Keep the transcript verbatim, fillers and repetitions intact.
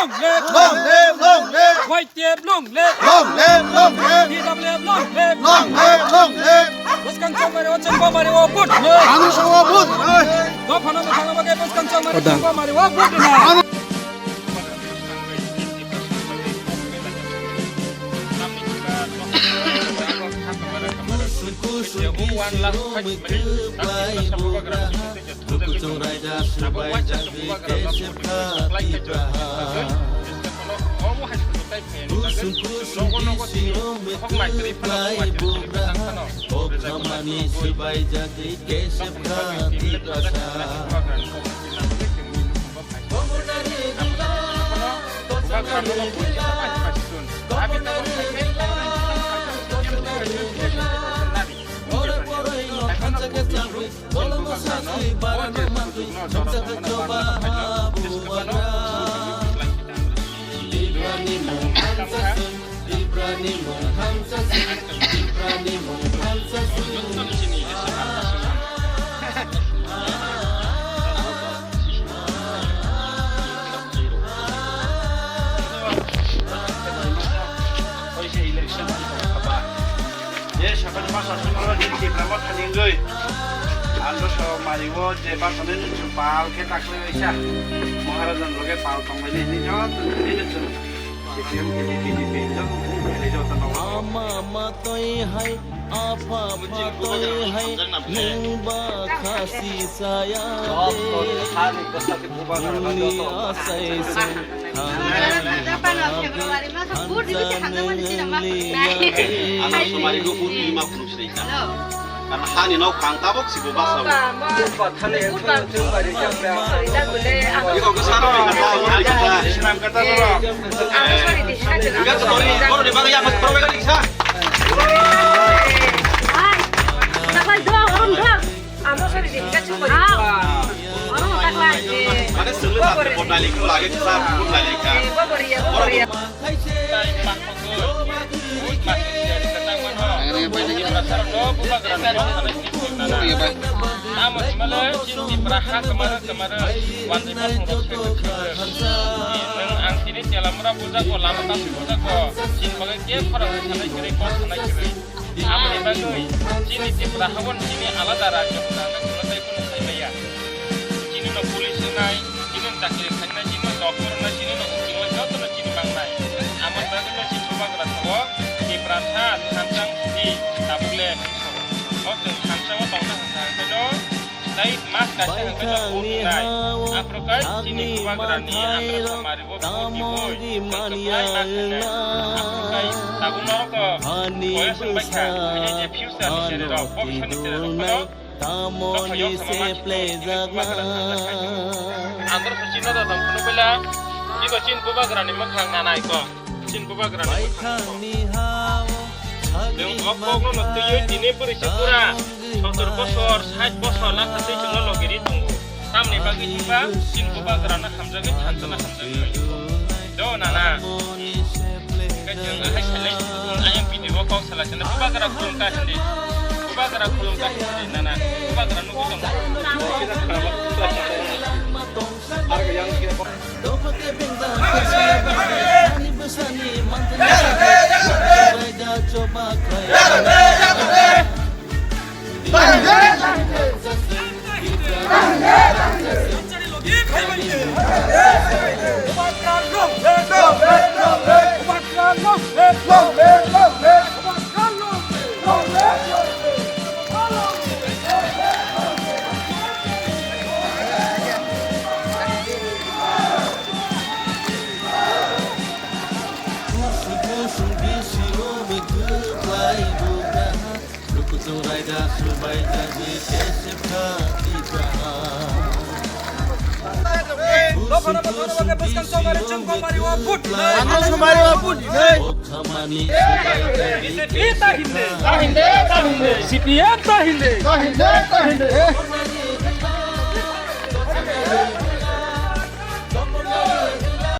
Long live, long live. Y T F long live. Long live, long live. T W F long live. Long live, long live. Bwskang chongmari o chwng bomari o vote no. Ano sa o vote no. Dophano bwskango bagwi bwskang chongmari o chwng bomari o vote no. Kuchung raida subai jadi kesep khati baha. Kusung kusung bisi rome kubai bugra. Bokhamani subai jadi kesep khati baha. Je sabani basa sumro je Tipra motha ningoi. Ando so mariwo je basa nini chupal khe takle waisa. Maharajan loge pal tongbai nini joto nini chum. C P M, K P P, K P P, joto nini joto no. Ama matoi hai, apa matoi hai, nungba khasi saya de. Dunia saisung. Ano sumari go pun lima puluh sini ka. Karena hani nok kang tabok si go basa. Iko ke saro ni kata, hari kata. Sinam kata toro. Iko ke tori, oro ni bagi apa, oro ni sa. Hai, nakal dua, orang dua. Amo sari di ka chumari. Ah. Amo tak lagi. Mana sulu tak botali ku lagi sa botali ka. Eh, boboria, boboria. Amo himale chin Tipra ha kamara kamara wanjai bosong rok se. Nang ang tini telamura puja ko lama tasu puja ko chin bagai ke khorang sanai kiri ko sanai kiri. Aboni bagwi chini Tripura haboni chini alada rajyo hwnna hwnna khwna tei khwna sai maya. Chini no police wngnai, chini no chakri khainai, chini no doctor wngnai, chini no ukil wngnai, joto no chini mangnai. Aboni bagwi no chini bubagra sao Tiprasa thansa sidi tabuk le hwnwi sao. O chwng thansa o tongna hwnka hwnkhe no Tei mas kaisa hwnkhe no vote wngnai. Aphuru khe chini bubagrani amra samari bo vote ni boi tongthoknai ma khainai. Aphuru khe tabuk norok o boyos wngbai kha, haini je future ni chwrai rok, bobiswt ni chwrai rok phano dophai o khorokma si tong chini bubagra thansa khainai. Andro khe chini no da tong phunuk bela, iko chini bubagrani mwkhang nanai kok. Chini bubagrani mwkhang. Nwng o kokno no twiwi tini bwrwi se pura sottor bosor, sait bosor lakha twi chwngno logi ri tongo. Tamni bagwi hwnba chini bubagrano hamjagwi thansa no hamjagwi tongo. Do nana. Hwnkhe chwng ahai khailai, ayang video o kok salai sano bubagra khulum kha hindi. Bubagra khulum kha hindi nana. Bubagra nugwi tongo. Dophano bothano bagwi bwskang chongmari chwng Gomari o vote. Ano Gomari o vote. B J P ta hindi. Ta hindi, ta hindi. C P M ta hindi. Ta hindi, ta hindi.